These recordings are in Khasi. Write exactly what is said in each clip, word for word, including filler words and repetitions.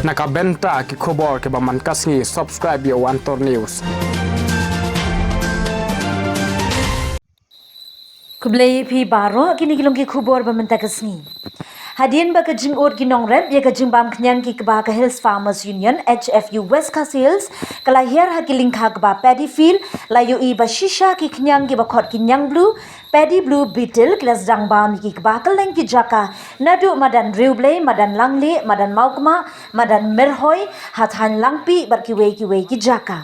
Na ka bynta ki khubor kiba man ka sngi, subscribe ïa u Antor News. Khublei phi baroh, kine ki long ki khubor ba mynta ka sngi. Hadien ba ka jingud ki nongrep ïa ka jingbam khñiang ki kba ka Hills Farmers Union, H F U, West Khasi Hills ka la hiar ha ki lyngkha kba paddy field, la ïohi ba shisha ki khñiang kiba khot ki ñiang blue, paddy blue beetle, ki la sdang bam ïa ki kba kylleng ki jaka, naduh madan Riewblei, madan Langli, madan Mawkma, madan Mirhoi, ha thaiñ Langpih bad kiwei kiwei ki jaka.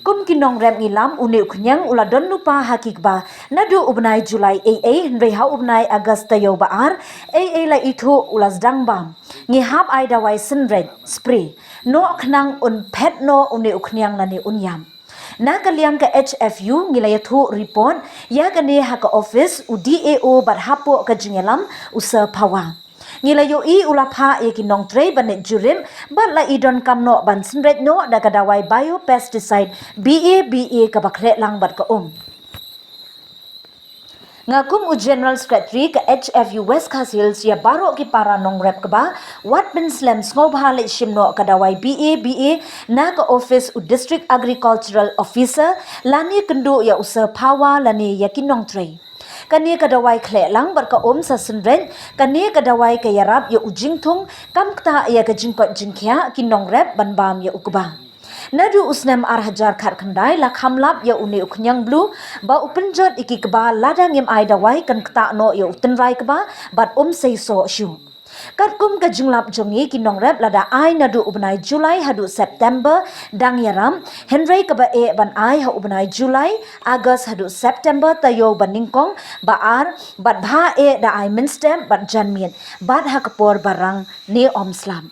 Kum ki nongrep ngi lam, une u khñiang u la don lypa ha ki kba naduh u bnai July eiei, hynrei ha u bnai August taïew ba ar eiei la ithuh u la sdang bam. Ngi hap ai dawai synreit, spray noh khnang un phet noh une u khñiang lane un ïap. Na ka liang ka H F U ngi la ïathuh report ïa kane ha ka office u D A O bad hapoh ka jingïalam u Sir Phawa. Ngi la ïohi u la phah ïa ki nongtrei ban leit jurip bad la i donkam noh ban synreit noh da ka dawai biopesticide B A B A kaba khleh lang bad ka um. Nga kum u General Secretary ka H F U West Khasi Hills ïa baroh ki para nongrep kba, wat pynslem, sngewbha leit shim noh ka dawai B A B A na ka office u District Agricultural Officer lane kynduh ïa u Sir Phawa lane ïa ki nongtrei. Kane ka dawai khleh lang bad ka um sa synreit, kane ka dawai ka ïarap ïa u jingthung, kam ktah ïa ka jingkoit jingkhiah ki nongrep ban bam ïa u kba. Naduh u snem ar hajar khatkhyndai la kham lap ïa une u khñiang blue ba u pynjot ïa ki kba, lada ngim ai dawai kan ktah noh ïa u tynrai kba bad um seisoh shuh. Katkum ka jinglap jong ngi ki nongrep, lada ai naduh u bnai July haduh September dang ïarap, hynrei kaba eh ban ai ha u bnai July, August haduh September taïew ba nyngkong, ba ar, bad bha eh da ai mynstep bad janmiet bad ha ka por ba rang ne ym slap.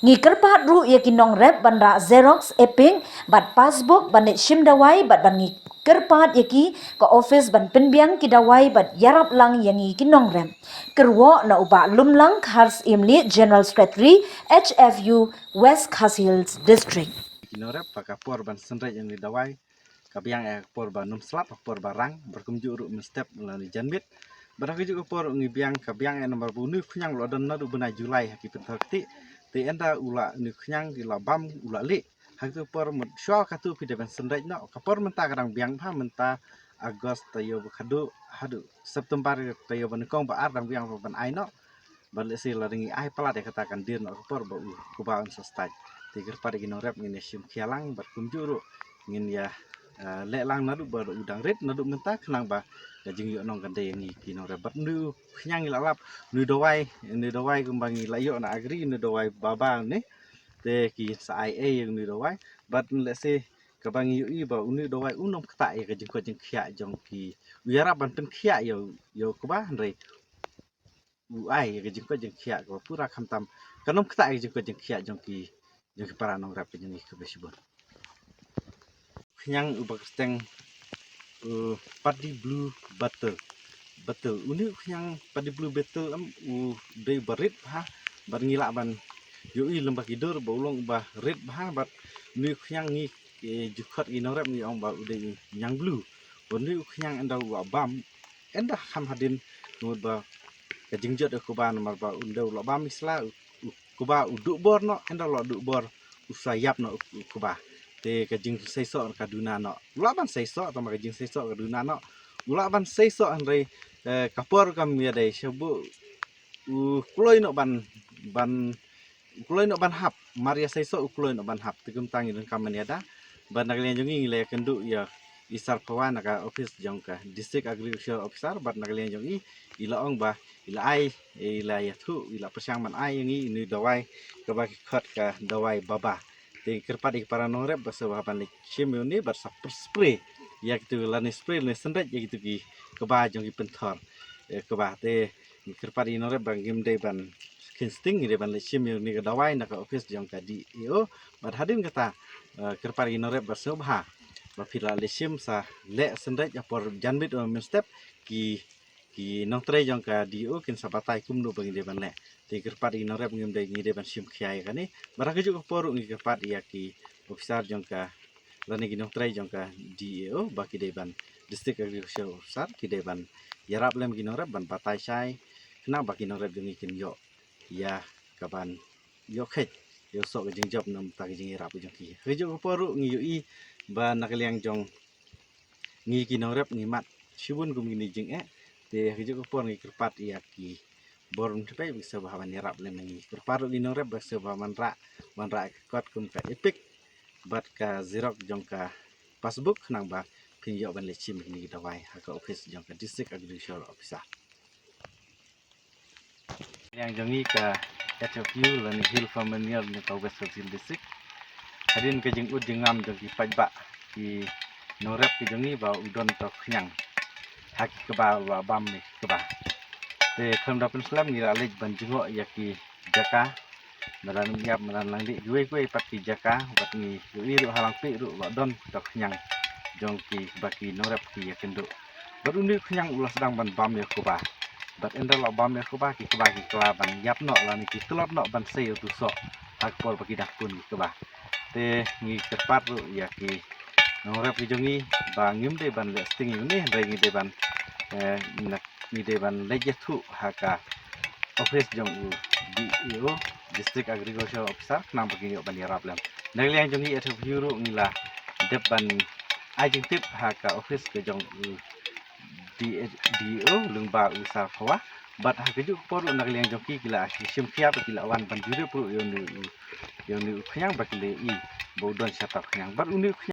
Ngi kyrpad ruh ïa ki nongrep ban rah xerox, EPIC bad passbook ban leit shim dawai bad ban ngi kyrpad ïa ki ka office ban pynbiang ki dawai bad ïarap lang ïa ngi ki nongrep. Kyrwoh na u Bah Lumlang Khar Syiemlieh, General Secretary, H F U, West Khasi Hills District. Ki nongrep, ba ka por ban synreit ïa une u dawai ka biang ïa ka por ba nym slap, ka por ba rang, bad kumjuh ruh mynstep lane janmiet. Bad ha kajuh ka por ngi biang, ka biang ïa namar ba une u khñiang u la don naduh bnai July ha ki pynthor kti. Te ynda u la, une u khñiang u la bam, u la lieh. Ha kajuh ka por mut shuwa katu phi dei ban synreit noh. Ka por mynta ka dang biang bha, mynta August taïew ba khatduh haduh September taïew ba nyngkong, ba ar dang biang bha ban ai noh. Bad lehse lada ngi ai palat ïa kata kan dien noh ka por ba u kba un sa stad. Te kyrpad ïa ki nongrep ngin ïa shim khia lang bad kumjuh ruh ngin ïa, eh, leh lang naduh ba u dang rit, naduh mynta khnang ba ka jingïohnong kan dei ïa ngi ki nongrep. Bad une u khñiang ngi la lap, une u dawai, une u dawai kumba ngi la ïoh na Agri, une u dawai baba une. Te ki sa ai ei ïa une u dawai. Bad lehse kaba ngi ïohi ba une u dawai um nym ktah ïa ka jingkoit jingkhiah jong ki, u ïarap ban pynkhiah ïa u, ïa u kba, hynrei u ai ïa ka jingkoit jingkhiah kaba pura, khamtam kan nym ktah ïa ka jingkoit jingkhiah jong ki, jong ki para nongrep ka jong ngi kaba shibun. Khñiang uba kyrteng, uh, paddy blue beetle. Beetle. Une u khñiang paddy blue beetle em u dei uba rit bha, bad ngi lah ban ïohi lem bad ki dur ba u long uba rit bha, bad une u khñiang ngi, eh, ju khot ki nongrep ngi ong ba u dei u ñiang blue. Bad une u khñiang ynda u la bam, ynda kham hadien, mut ba ka jingjot ïa u kba namar ba ynda u la bam ïa sla, u, u kba u duh bor noh, ynda u la duh bor u sa ïap noh u, u kba. Te ka jingseisoh ka duna noh. U lah ban seisoh, tangba ka jingseisoh ka duna noh. U lah ban seisoh hynrei, eh, ka por kam ïadei, sha ba u kloi noh ban, ban, u kloi noh ban hap. Mar ïa seisoh u kloi noh ban hap. Te kumta ngi donkam ban ïada. Bad na ka liang jong ngi ngi la ïakynduh ïa i Sir Phawa na ka office jong ka District Agriculture Officer, bad na ka liang jong i, i la ong ba i la ai, i la ïathuh, i la pyrshang ban ai ïa ngi une u dawai kaba ki khot ka dawai baba. Te kyrpad ïa ki para nongrep ba sngewbha ban leit shim ïa une bad sa spray ïa kitu, lane spray lane synreit ïa kitu ki kba jong ki pynthor, eh, kba. Te kyrpad ïa ki nongrep ba ngim dei ban kheiñ sting, ngi dei ban leit shim ïa une ka dawai na ka office jong ka D A O. Bad hadien kata, eh, kyrpad ïa ki nongrep ba sngewbha ba phi la leit shim sa leh synreit ha por janmiet mynstep, ki, ki nongtrei jong ka D A O kin sa batai kumno ba ngi dei ban leh. Te kyrpad ïa ki nongrep, ngim dei, ngi dei ban shim khia ïa kane. Bad ha kajuh ka por ruh ngi kyrpad ïa ki officer jong ka, lane ki nongtrei jong ka D A O ba ki dei ban, District Agriculture Officer, ki dei ban ïarap lem ki nongrep ban batai shai, khnang ba ki nongrep jong ngi kin ïoh ïa kaban ïoh kheit ïoh soh ka jingjop namar ka jingïarap ka jong ki. Ha kajuh ka por ruh ngi ïohi ba na ka liang jong ngi ki nongrep ngi mad shibun kum kine ki jingeh. Te ha kajuh ka por ngi kyrpad ïa ki bor mynta ba ki sngewbha ban ïarap lem ïa ngi. Kyrpad ruh ki nongrep ba ki sngewbha ban rah, ban rah ka kot kum ka EPIC bad ka xerox jong ka passbook khnang ba phin ïoh ban leit shim ïa kine ki dawai ha ka ophis jong ka District Agriculture Officer. Liang jong ngi ka H F U lane Hill Farm Union na ka West Khasi Hills District. Hadien ka jingud jingngam jong ki paidbah ki nongrep ki jong ngi ba u don uta u khñiang ha ki kba, ba bam ïa ki kba. Te khlem da pynslem ngi la leit ban jngoh ïa ki jaka madan Umïap, madan Langdih, kiwei kiwei pat ki jaka, bad ngi ïohi ruh ha Langpih ruh ba don uta u khñiang jong ki ba ki nongrep ki ïakynduh. Bad une u khñiang u la sdang ban bam ïa u kba. Bad ynda la bam ïa u kba, ki kba ki kylla ban ïap noh lane ki tlot noh ban sei ïa utu u soh ha ka por ba ki dang pun ki kba. Te ngi kyrpad ruh ïa ki nongrep ki jong ngi ba ngim dei ban leh sting ïa une, hynrei ngi dei ban, eh, na, ngi dei ban leit ïathuh ha ka ophis jong u D A O, District Agricultural Officer, khnang ba kin ïoh ban ïarap lem. Na ka liang jong ngi H F U ruh ngi la dep ban ai jingtip ha ka ophis ka jong u D A, D A O lyngba u Sir Phawa. Bad ha kajuh ka por ruh na ka liang jong ki, ki la shim khia bad ki la wan ban jurip ruh ïa une u, ïa une u khñiang ba ki la ïohi ba u don shata u khñiang. Bad une u